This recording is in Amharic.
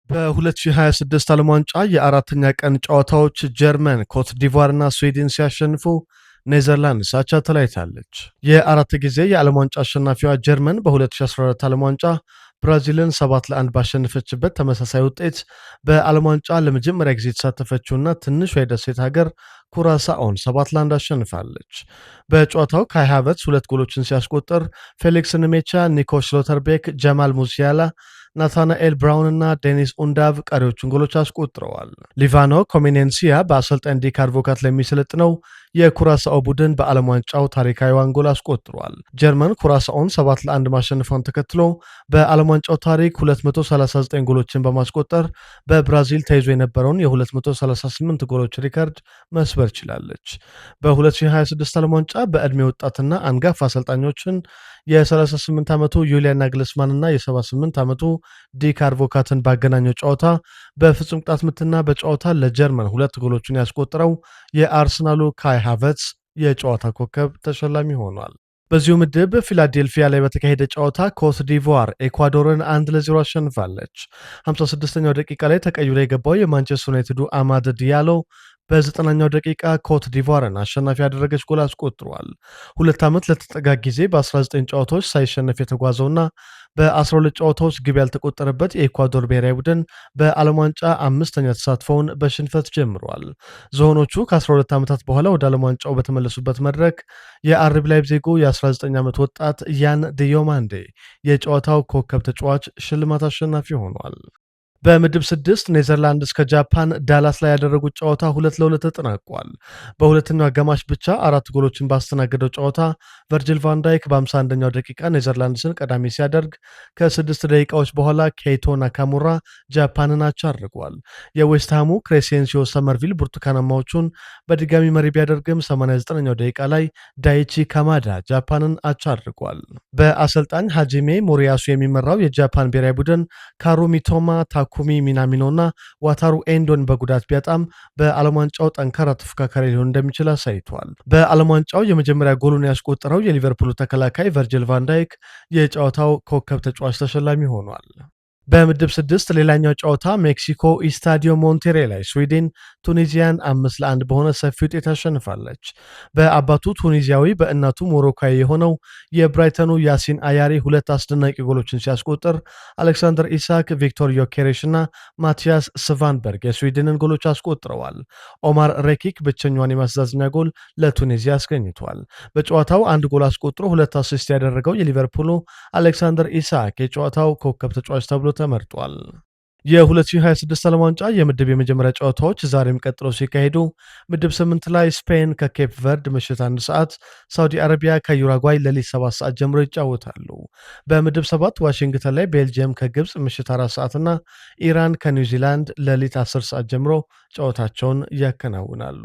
በ2026 ዓለም ዋንጫ የአራተኛ ቀን ጨዋታዎች ጀርመን፣ ኮት ዲቯር እና ስዊድን ሲያሸንፉ ኔዘርላንድስ አቻ ተለያይታለች። የአራት ጊዜ የዓለም ዋንጫ አሸናፊዋ ጀርመን በ2014 ዓለም ዋንጫ ብራዚልን 7-1 ባሸነፈችበት ተመሳሳይ ውጤት በዓለም ዋንጫ ለመጀመሪያ ጊዜ የተሳተፈችውና ትንሿ የደሴት ሀገር ኩራሳኦን 7-1 አሸንፋለች። በጨዋታው ካይ ሃቨርትዝ ሁለት ጎሎችን ሲያስቆጥር ፌሊክስ ንሜቻ፣ ኒኮ ሽሎተርቤክ፣ ጀማል ሙሲያላ፣ ናታናኤል ብራውን እና ዴኒስ ኡንዳቭ ቀሪዎቹን ጎሎች አስቆጥረዋል። ሊቫኖ ኮሚኔንሲያ በአሰልጣኝ ዲክ አድቮካት ለሚሰለጥነው የኩራሳኦ ቡድን በዓለም ዋንጫው ታሪካዊዋን ጎል አስቆጥሯል። ጀርመን ኩራሳኦን 7-1 ማሸነፏን ተከትሎ በዓለም ዋንጫው ታሪክ 239 ጎሎችን በማስቆጠር በብራዚል ተይዞ የነበረውን የ238 ጎሎች ሪከርድ መስበር ችላለች። በ2026 ዓለም ዋንጫ በዕድሜ ወጣትና አንጋፋ አሰልጣኞችን የ38 ዓመቱ ዩሊያን ናግልስማን እና የ78 ዓመቱ ዲክ አድቮካትን ባገናኘው ጨዋታ በፍጹም ቅጣት ምትና በጨዋታ ለጀርመን ሁለት ጎሎችን ያስቆጠረው የአርሰናሉ ካይ ሃቨርትዝ የጨዋታ ኮከብ ተሸላሚ ሆኗል። በዚሁ ምድብ ፊላዴልፊያ ላይ በተካሄደ ጨዋታ ኮት ዲቮር ኤኳዶርን 1-0 አሸንፋለች። 56ኛው ደቂቃ ላይ ተቀይሮ የገባው የማንቸስተር ዩናይትዱ አማድ ዲያሎ በ90ኛው ደቂቃ ኮት ዲቮርን አሸናፊ ያደረገች ጎል አስቆጥሯል። 2 ዓመት ለተጠጋ ጊዜ በ19 ጨዋታዎች ሳይሸነፍ የተጓዘውና በ12 ጨዋታዎች ግብ ያልተቆጠረበት የኢኳዶር ብሔራዊ ቡድን በዓለም ዋንጫ አምስተኛ ተሳትፎውን በሽንፈት ጀምሯል። ዝሆኖቹ ከ12 ዓመታት በኋላ ወደ ዓለም ዋንጫው በተመለሱበት መድረክ የአርቢ ላይፕዚጉ የ19 ዓመት ወጣት ያን ዲዮማንዴ የጨዋታው ኮከብ ተጫዋች ሽልማት አሸናፊ ሆኗል። በምድብ ስድስት ኔዘርላንድስ ከጃፓን ዳላስ ላይ ያደረጉት ጨዋታ 2-2 ተጠናቋል። በሁለተኛው አጋማሽ ብቻ አራት ጎሎችን ባስተናገደው ጨዋታ ቨርጂል ቫንዳይክ በ51ኛው ደቂቃ ኔዘርላንድስን ቀዳሚ ሲያደርግ ከ6 ደቂቃዎች በኋላ ኬይቶ ናካሙራ ጃፓንን አቻ አድርጓል። የዌስትሃሙ ክሬሴንሲዮ ሰመርቪል ብርቱካናማዎቹን በድጋሚ መሪ ቢያደርግም 89ኛው ደቂቃ ላይ ዳይቺ ካማዳ ጃፓንን አቻ አድርጓል። በአሰልጣኝ ሃጂሜ ሞሪያሱ የሚመራው የጃፓን ብሔራዊ ቡድን ካሩ ሚቶማ፣ ታኩሚ ሚናሚኖና ዋታሩ ኤንዶን በጉዳት ቢያጣም በዓለም ዋንጫው ጠንካራ ተፎካካሪ ሊሆን እንደሚችል አሳይቷል። በዓለም ዋንጫው የመጀመሪያ ጎሉን ያስቆጠረው የሊቨርፑሉ ተከላካይ ቨርጂል ቫንዳይክ የጨዋታው ኮከብ ተጫዋች ተሸላሚ ሆኗል። በምድብ ስድስት ሌላኛው ጨዋታ ሜክሲኮ ኢስታዲዮ ሞንቴሬ ላይ ስዊድን ቱኒዚያን 5-1 በሆነ ሰፊ ውጤት አሸንፋለች። በአባቱ ቱኒዚያዊ በእናቱ ሞሮካዊ የሆነው የብራይተኑ ያሲን አያሪ ሁለት አስደናቂ ጎሎችን ሲያስቆጥር አሌክሳንደር ኢሳክ፣ ቪክቶር ዮኬሬሽ እና ማቲያስ ስቫንበርግ የስዊድንን ጎሎች አስቆጥረዋል። ኦማር ሬኪክ ብቸኛዋን የማስተዛዘኛ ጎል ለቱኒዚያ አስገኝቷል። በጨዋታው አንድ ጎል አስቆጥሮ ሁለት assist ያደረገው የሊቨርፑሉ አሌክሳንደር ኢሳክ የጨዋታው ኮከብ ተጫዋች ተብሎ ተመርጧል። የ2026 ዓለም ዋንጫ የምድብ የመጀመሪያ ጨዋታዎች ዛሬም ቀጥለው ሲካሄዱ ምድብ ስምንት ላይ ስፔን ከኬፕ ቨርድ ምሽት 1 ሰዓት፣ ሳውዲ አረቢያ ከዩራጓይ ሌሊት 7 ሰዓት ጀምሮ ይጫወታሉ። በምድብ ሰባት ዋሽንግተን ላይ ቤልጅየም ከግብፅ ምሽት 4 ሰዓት እና ኢራን ከኒውዚላንድ ሌሊት 10 ሰዓት ጀምሮ ጨዋታቸውን ያከናውናሉ።